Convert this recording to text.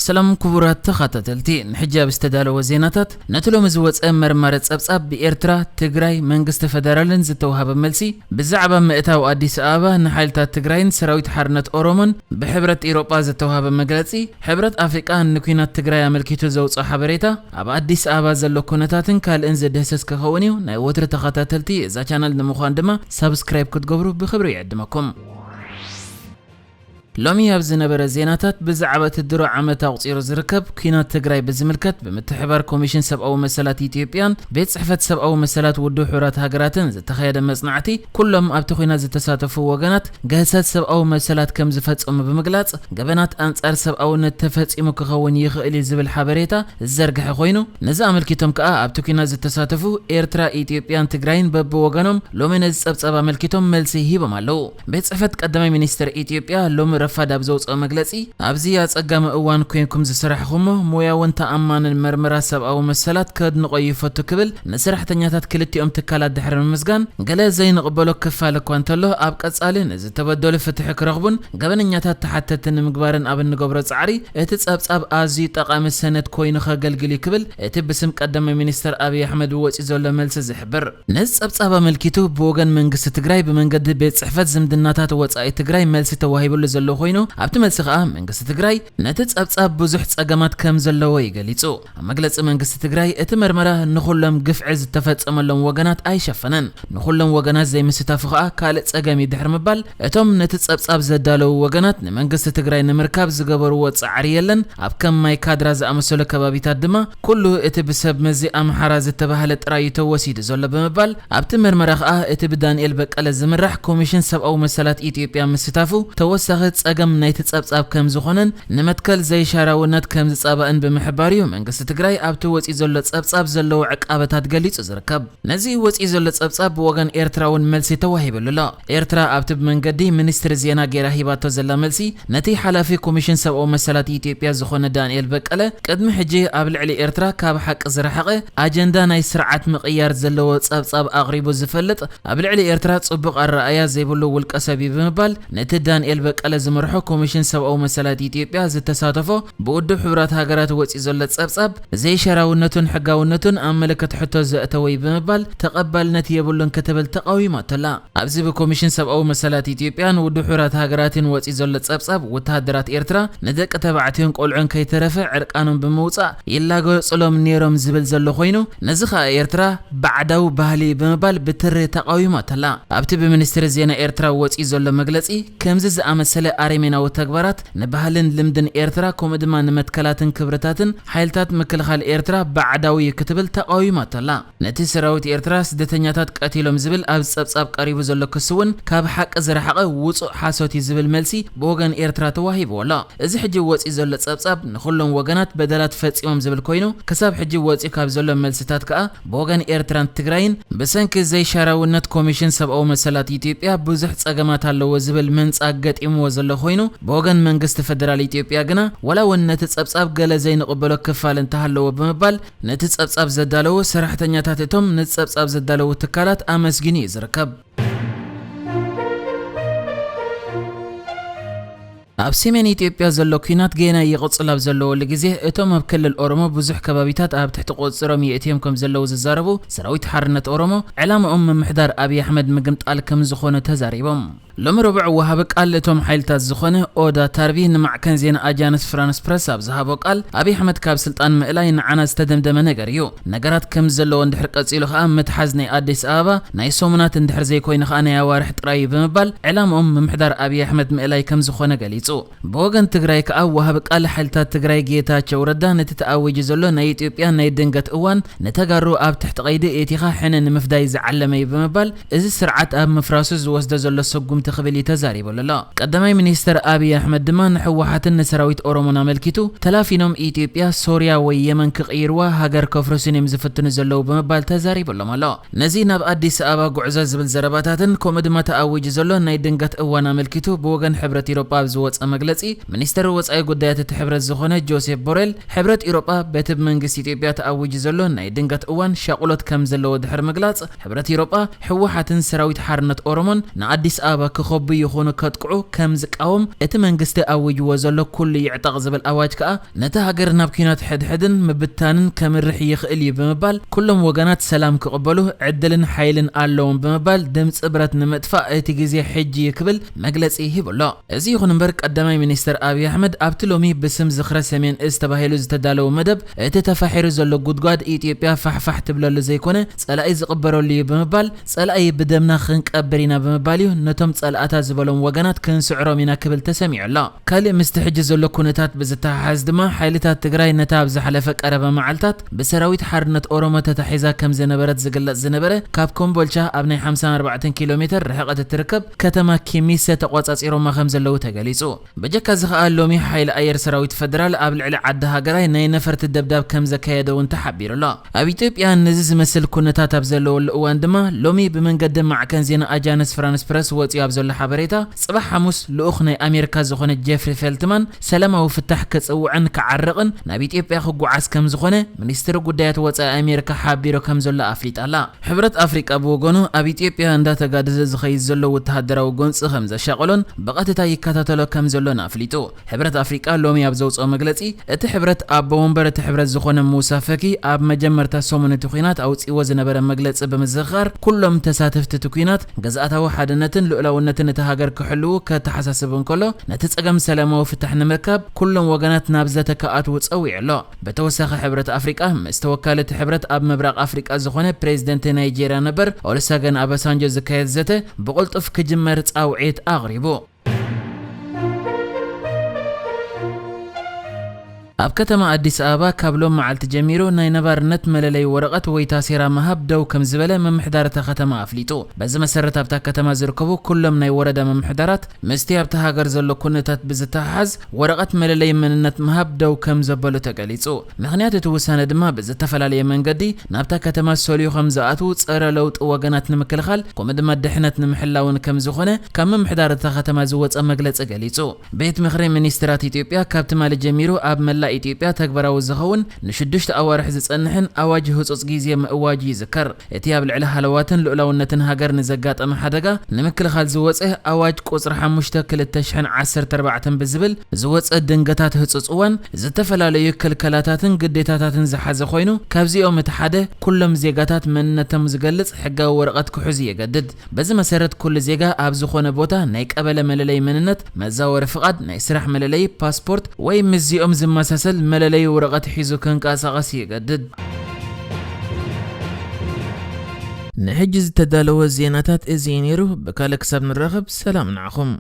ሰላም ክቡራት ተኸታተልቲ፣ ንሕጂ ኣብ ዝተዳለወ ዜናታት፣ ነቲ ሎሚ ዝወጸ መርማሪ ጸብጻብ ብኤርትራ፣ ትግራይ፣ መንግስቲ ፈደራልን ዝተዋሃበ መልሲ፣ ብዛዕባ ምእታው ኣዲስ ኣበባ ንሓይልታት ትግራይን ሰራዊት ሓርነት ኦሮሞን፣ ብሕብረት ኤውሮጳ ዝተዋሃበ መግለጺ፣ ሕብረት ኣፍሪቃ ንኲናት ትግራይ ኣመልኪቱ ዘውጽኦ ሓበሬታ፣ ኣብ ኣዲስ ኣበባ ዘሎ ኩነታትን ካልእን ዝድህሰስ ክኸውን እዩ። ናይ ወትሪ ተኸታተልቲ እዛ ቻነል ንምዃን ድማ ሳብስክራይብ ክትገብሩ ብኽብሪ ይዕድመኩም። ሎሚ ኣብ ዝነበረ ዜናታት፣ ብዛዕባ እቲ ድሮ ዓመት ኣቑጺሩ ዝርከብ ኲናት ትግራይ ብዝምልከት፣ ብምትሕብባር ኮሚሽን ሰብኣዊ መሰላት ኢትዮጵያን ቤት ጽሕፈት ሰብኣዊ መሰላት ውድብ ሕቡራት ሃገራትን ዝተኻየደ መጽናዕቲ፣ ኩሎም ኣብቲ ኲናት ዝተሳተፉ ወገናት ግህሰት ሰብኣዊ መሰላት ከም ዝፈጸሙ ብምግላጽ፣ ገበናት ኣንጻር ሰብኣውነት ተፈጺሙ ክኸውን ይኽእል እዩ ዝብል ሓበሬታ ዝዘርግሐ ኮይኑ፣ ነዚ ኣመልኪቶም ከኣ ኣብቲ ኲናት ዝተሳተፉ ኤርትራ፣ ኢትዮጵያን ትግራይን በብወገኖም ሎሚ ነዚ ጸብጻብ ኣመልኪቶም መልሲ ሂቦም ኣለዉ። ቤት ጽሕፈት ቀዳማይ ሚኒስትር ኢትዮጵያ ሎሚ ረፋድ ኣብ ዘውጽኦ መግለጺ፣ ኣብዚ ኣጸጋሚ እዋን ኮንኩም ዝሰራሕኹሞ ሞያውን ተኣማንን መርመራ ሰብኣዊ መሰላት ከድንቖ ይፈቱ ክብል ንሰራሕተኛታት ክልቲኦም ትካላት ድሕሪ ምምስጋን፣ ገለ ዘይንቕበሎ ክፋል እኳ እንተሎ፣ ኣብ ቀጻሊ ንዝተበደሉ ፍትሒ ክረኽቡን ገበነኛታት ተሓተቲ ንምግባርን ኣብ እንገብሮ ጻዕሪ፣ እቲ ጸብጻብ ኣዝዩ ጠቓሚ ሰነድ ኮይኑ ከገልግል እዩ ክብል እቲ ብስም ቀዳማይ ሚኒስትር ኣብይ ኣሕመድ ወጺኡ ዘሎ መልሲ ዝሕብር። ነዚ ጸብጻብ ኣመልኪቱ ብወገን መንግስቲ ትግራይ ብመንገዲ ቤት ጽሕፈት ዝምድናታት ወጻኢ ትግራይ መልሲ ተዋሂብሉ ዘሎ ኮይኑ፣ ኣብቲ መልሲ ከኣ መንግስቲ ትግራይ ነቲ ጸብጻብ ብዙሕ ጸገማት ከም ዘለዎ እዩ ገሊጹ። ኣብ መግለጺ መንግስቲ ትግራይ፣ እቲ መርመራ ንኹሎም ግፍዒ ዝተፈጸመሎም ወገናት ኣይሸፈነን። ንኹሎም ወገናት ዘይምስታፉ ከኣ ካልእ ጸገም እዩ ድሕሪ ምባል፣ እቶም ነቲ ጸብጻብ ዘዳለዉ ወገናት ንመንግስቲ ትግራይ ንምርካብ ዝገበርዎ ጻዕሪ የለን። ኣብ ከም ማይ ካድራ ዝኣመሰሉ ከባቢታት ድማ ኩሉ እቲ ብሰብ መዚ ኣምሓራ ዝተባህለ ጥራይ እዩ ተወሲዱ ዘሎ ብምባል፣ ኣብቲ መርመራ ከኣ እቲ ብዳንኤል በቀለ ዝምራሕ ኮሚሽን ሰብኣዊ መሰላት ኢትዮጵያ ምስታፉ ተወሳኺ ጸገም ናይቲ ጸብጻብ ከም ዝኾነን ንመትከል ዘይሻራውነት ከም ዝጻባእን ብምሕባር እዩ መንግስቲ ትግራይ ኣብቲ ወጺኡ ዘሎ ጸብጻብ ዘለዎ ዕቃበታት ገሊጹ ዝርከብ። ነዚ ወጺኡ ዘሎ ጸብጻብ ብወገን ኤርትራ እውን መልሲ ተዋሂብሉ ኣሎ። ኤርትራ ኣብቲ ብመንገዲ ሚኒስትሪ ዜና ገይራ ሂባቶ ዘላ መልሲ፣ ነቲ ሓላፊ ኮሚሽን ሰብኣዊ መሰላት ኢትዮጵያ ዝኾነ ዳንኤል በቀለ፣ ቅድሚ ሕጂ ኣብ ልዕሊ ኤርትራ ካብ ሓቂ ዝረሓቐ ኣጀንዳ ናይ ስርዓት ምቕያር ዘለዎ ጸብጻብ ኣቕሪቡ ዝፈልጥ፣ ኣብ ልዕሊ ኤርትራ ጽቡቕ ኣረኣእያ ዘይብሉ ውልቀ ሰብ እዩ ብምባል፣ ነቲ ዳንኤል በቀለ ዝመርሖ ኮሚሽን ሰብኣዊ መሰላት ኢትዮጵያ ዝተሳተፎ ብውድብ ሕቡራት ሃገራት ወጺኡ ዘሎ ጸብጻብ ዘይሻራውነቱን ሕጋውነቱን ኣብ ምልክት ሕቶ ዘእተወ እዩ ብምባል ተቐባልነት የብሉን ክትብል ተቓዊማቶ ኣላ። ኣብዚ ብኮሚሽን ሰብኣዊ መሰላት ኢትዮጵያን ውድብ ሕቡራት ሃገራትን ወጺኡ ዘሎ ጸብጻብ፣ ወተሃደራት ኤርትራ ንደቂ ተባዕትዮን ቆልዑን ከይተረፈ ዕርቃኖም ብምውጻእ ይላገጽሎም ነይሮም ዝብል ዘሎ ኮይኑ፣ ነዚ ከኣ ኤርትራ ባዕዳዊ ባህሊ እዩ ብምባል ብትሪ ተቓዊማቶ ኣላ። ኣብቲ ብሚኒስትሪ ዜና ኤርትራ ወጺኡ ዘሎ መግለጺ፣ ከምዚ ዝኣመሰለ ኣረሜናዊ ተግባራት ንባህልን ልምድን ኤርትራ፣ ከምኡ ድማ ንመትከላትን ክብርታትን ሓይልታት ምክልኻል ኤርትራ ባዕዳዊ እዩ ክትብል ተቓዊማቶ ኣላ። ነቲ ሰራዊት ኤርትራ ስደተኛታት ቀቲሎም ዝብል ኣብ ጸብጻብ ቀሪቡ ዘሎ ክሲ እውን ካብ ሓቂ ዝረሓቐ ውጹእ ሓሶት እዩ ዝብል መልሲ ብወገን ኤርትራ ተዋሂብዎ ኣሎ። እዚ ሕጂ ወጺኡ ዘሎ ጸብጻብ ንኹሎም ወገናት በደላት ፈጺሞም ዝብል ኮይኑ፣ ክሳብ ሕጂ ወጺኡ ካብ ዘሎ መልስታት ከኣ ብወገን ኤርትራን ትግራይን ብሰንኪ ዘይሻራውነት ኮሚሽን ሰብኣዊ መሰላት ኢትዮጵያ ብዙሕ ጸገማት ኣለዎ ዝብል መንጻግ ገጢምዎ ዘሎ ኮይኑ፣ ብወገን መንግስቲ ፈደራል ኢትዮጵያ ግና ዋላ እውን ነቲ ጸብጻብ ገለ ዘይንቕበሎ ክፋል እንተሃለዎ ብምባል፣ ነቲ ጸብጻብ ዘዳለዉ ሰራሕተኛታት እቶም ነቲ ጸብጻብ ዘዳለዉ ትካላት ኣመስጊኑ እዩ ዝርከብ። ኣብ ሰሜን ኢትዮጵያ ዘሎ ኲናት ገና ይቕጽል ኣብ ዘለወሉ ግዜ፣ እቶም ኣብ ክልል ኦሮሞ ብዙሕ ከባቢታት ኣብ ትሕቲ ቁጽጽሮም የእትዮም ከም ዘለዉ ዝዛረቡ ሰራዊት ሓርነት ኦሮሞ፣ ዕላምኦም ምምሕዳር ኣብይ ኣሕመድ ምግምጣል ከም ዝኾነ ተዛሪቦም። ሎሚ ረቡዕ ወሃቢ ቃል እቶም ሓይልታት ዝኾነ ኦዳ ታርቢ ንማዕከን ዜና ኣጃንስ ፍራንስ ፕረስ ኣብ ዝሃቦ ቃል፣ ኣብይ ኣሕመድ ካብ ስልጣን ምእላይ ንዓና ዝተደምደመ ነገር እዩ። ነገራት ከም ዘለዎ እንድሕር ቀጺሉ ከኣ ምትሓዝ ናይ ኣዲስ ኣበባ ናይ ሰሙናት እንድሕር ዘይኮይኑ ከኣ ናይ ኣዋርሕ ጥራይ እዩ ብምባል ዕላምኦም ምምሕዳር ኣብይ ኣሕመድ ምእላይ ከም ዝኾነ ገሊጹ። ብወገን ትግራይ ከኣ ወሃቢ ቃል ሓይልታት ትግራይ ጌታቸው ረዳ ነቲ ተኣዊጁ ዘሎ ናይ ኢትዮጵያ ናይ ድንገት እዋን ንተጋሩ ኣብ ትሕቲ ቀይዲ እቲኻ ሕነ ንምፍዳይ ዝዓለመ እዩ ብምባል፣ እዚ ስርዓት ኣብ ምፍራሱ ዝወስዶ ዘሎ ስጉምቲ ክብል እዩ ተዛሪቡ ኣሎ። ቀዳማይ ሚኒስተር ኣብይ ኣሕመድ ድማ ንህወሓትን ንሰራዊት ኦሮሞን ኣመልኪቱ፣ ተላፊኖም ኢትዮጵያ፣ ሶርያ ወይ የመን ክቕይርዋ ሃገር ከፍርሱን እዮም ዝፍትኑ ዘለዉ ብምባል ተዛሪቡሎም ኣሎ። ነዚ ናብ ኣዲስ ኣበባ ጉዕዞ ዝብል ዘረባታትን ከምኡ ድማ ተኣዊጁ ዘሎ ናይ ድንገት እዋን ኣመልኪቱ ብወገን ሕብረት ኢሮጳ ኣብ ዝወጸ መግለጺ፣ ሚኒስተር ወጻኢ ጉዳያት እቲ ሕብረት ዝኾነ ጆሴፍ ቦሬል፣ ሕብረት ኢሮጳ በቲ ብመንግስቲ ኢትዮጵያ ተኣዊጁ ዘሎ ናይ ድንገት እዋን ሻቕሎት ከም ዘለዎ ድሕሪ ምግላጽ፣ ሕብረት ኢሮጳ ህወሓትን ሰራዊት ሓርነት ኦሮሞን ንኣዲስ ኣበባ ክኸቡ ይኹኑ ከጥቅዑ ከም ዝቃወም፣ እቲ መንግስቲ ኣዊጅዎ ዘሎ ኩሉ ይዕጠቕ ዝብል ኣዋጅ ከኣ ነታ ሃገር ናብ ኲናት ሕድሕድን ምብታንን ከምርሕ ይኽእል እዩ ብምባል፣ ኩሎም ወገናት ሰላም ክቕበሉ ዕድልን ሓይልን ኣለዎም ብምባል፣ ድምፂ ብረት ንምጥፋእ እቲ ግዜ ሕጂ እዩ ክብል መግለጺ ሂቡ ኣሎ። እዚ ይኹን እምበር፣ ቀዳማይ ሚኒስትር ኣብይ ኣሕመድ ኣብቲ ሎሚ ብስም ዝኽረ ሰሜን እዝ ተባሂሉ ዝተዳለወ መደብ፣ እቲ ተፋሒሩ ዘሎ ጉድጓድ ኢትዮጵያ ፋሕፋሕ ትብለሉ ዘይኮነ፣ ጸላኢ ዝቕበረሉ እዩ ብምባል፣ ጸላኢ ብደምና ክንቀብር ኢና ብምባል እዩ ነቶም ጸላእታ ዝበሎም ወገናት ክንስዕሮም ኢና ክብል ተሰሚዑ ኣሎ። ካልእ ምስቲ ሕጂ ዘሎ ኩነታት ብዝተሓሓዝ ድማ፣ ሓይልታት ትግራይ ነታ ኣብ ዝሓለፈ ቀረባ መዓልታት ብሰራዊት ሓርነት ኦሮሞ ተታሒዛ ከም ዝነበረት ዝግለጽ ዝነበረ፣ ካብ ኮምቦልቻ ኣብ ናይ ሓምሳን ኣርባዕተን ኪሎ ሜትር ርሕቐት እትርከብ ከተማ ኪሚሰ ተቖጻጺሮማ ከም ዘለዉ ተገሊጹ። ብጀካ እዚ ከኣ ሎሚ ሓይሊ ኣየር ሰራዊት ፈደራል ኣብ ልዕሊ ዓዲ ሃገራይ ናይ ነፈርቲ ደብዳብ ከም ዘካየደ እውን ተሓቢሩ ኣሎ። ኣብ ኢትዮጵያ ነዚ ዝመስል ኩነታት ኣብ ዘለወሉ እዋን ድማ ሎሚ ብመንገዲ ማዕከን ዜና ኣጃንስ ፍራንስ ፕረስ ወፂኡ ኣብ ዘሎ ሓበሬታ ጽባሕ ሓሙስ ልኡኽ ናይ ኣሜሪካ ዝኾነ ጀፍሪ ፌልትማን ሰላማዊ ፍታሕ ክጽውዕን ክዓርቕን ናብ ኢትዮጵያ ክጓዓዝ ከም ዝኾነ ሚኒስትሪ ጉዳያት ወፃኢ ኣሜሪካ ሓቢሩ ከም ዘሎ ኣፍሊጣ ኣላ። ሕብረት ኣፍሪቃ ብወገኑ ኣብ ኢትዮጵያ እንዳተጋደዘ ዝኸይድ ዘሎ ወተሃደራዊ ጎንፂ ከም ዘሻቐሎን ብቐጥታ ይከታተሎ ከም ዘሎን ኣፍሊጡ። ሕብረት ኣፍሪቃ ሎሚ ኣብ ዘውፅኦ መግለፂ፣ እቲ ሕብረት ኣቦ ወንበር እቲ ሕብረት ዝኾነ ሙሳ ፈኪ ኣብ መጀመርታ ሰሙን እቲ ኲናት ኣውፅዎ ዝነበረ መግለፂ ብምዝኽኻር፣ ኩሎም ተሳተፍቲ እቲ ኲናት ግዝኣታዊ ሓድነትን ልኡላውነትን እቲ ሃገር ክሕልዉ ከተሓሳስብ እንከሎ፣ ነቲ ፀገም ሰላማዊ ፍታሕ ንምርካብ ኩሎም ወገናት ናብ ዘተ ክኣትዉ ፀዊዑ ኣሎ። ብተወሳኺ ሕብረት ኣፍሪቃ ምስ ተወካሊ እቲ ሕብረት ኣብ ምብራቕ ኣፍሪቃ ዝኾነ ፕሬዚደንት ናይጄርያ ነበር ኦሉሰገን ኣባሳንጆ ዝካየድ ዘተ ብቕልጡፍ ክጅመር ፃውዒት ኣቕሪቡ። ኣብ ከተማ ኣዲስ ኣበባ ካብ ሎም መዓልቲ ጀሚሩ ናይ ነባርነት መለለይ ወረቐት ወይ ታሴራ ምሃብ ደው ከም ዝበለ ምምሕዳር እታ ከተማ ኣፍሊጡ። በዚ መሰረት ኣብታ ከተማ ዝርከቡ ኩሎም ናይ ወረዳ ምምሕዳራት ምስቲ ኣብታ ሃገር ዘሎ ኩነታት ብዝተሓሓዝ ወረቐት መለለይ መንነት ምሃብ ደው ከም ዘበሉ ተገሊጹ። ምኽንያት እቲ ውሳነ ድማ ብዝተፈላለየ መንገዲ ናብታ ከተማ ሰልዩ ከም ዝኣትዉ ጸረ ለውጢ ወገናት ንምክልኻል ከምኡ ድማ ድሕነት ንምሕላውን ከም ዝኾነ ካብ ምምሕዳር እታ ከተማ ዝወጸ መግለጺ ገሊጹ። ቤት ምኽሪ ሚኒስትራት ኢትዮጵያ ካብ ትማሊ ጀሚሩ ኣብ መላእ ኢትዮጵያ ተግባራዊ ዝኸውን ንሽዱሽተ ኣዋርሕ ዝጸንሕን ኣዋጅ ህጹጽ ግዜ ምእዋጁ ይዝከር። እቲ ኣብ ልዕሊ ሃለዋትን ልኡላውነትን ሃገር ንዘጋጠመ ሓደጋ ንምክልኻል ዝወጸ ኣዋጅ ቁጽሪ ሓሙሽተ ክልተ ሽሕን ዓሰርተ ኣርባዕተን ብዝብል ዝወጸ ድንገታት ህጹጽ እዋን ዝተፈላለዩ ክልከላታትን ግዴታታትን ዝሓዘ ኮይኑ፣ ካብዚኦም እቲ ሓደ ኩሎም ዜጋታት መንነቶም ዝገልጽ ሕጋዊ ወረቐት ክሕዙ የገድድ። በዚ መሰረት ኩሉ ዜጋ ኣብ ዝኾነ ቦታ ናይ ቀበሌ መለለይ መንነት፣ መዛወሪ ፍቓድ፣ ናይ ስራሕ መለለይ፣ ፓስፖርት ወይ ምስዚኦም ዝመሳሰል መለለይ ወረቐት ሒዙ ክንቀሳቐስ ይገድድ። ንሕጂ ዝተዳለወ ዜናታት እዚ እዩ ነይሩ። ብካልእ ክሳብ ንራኸብ ሰላም ንዓኹም።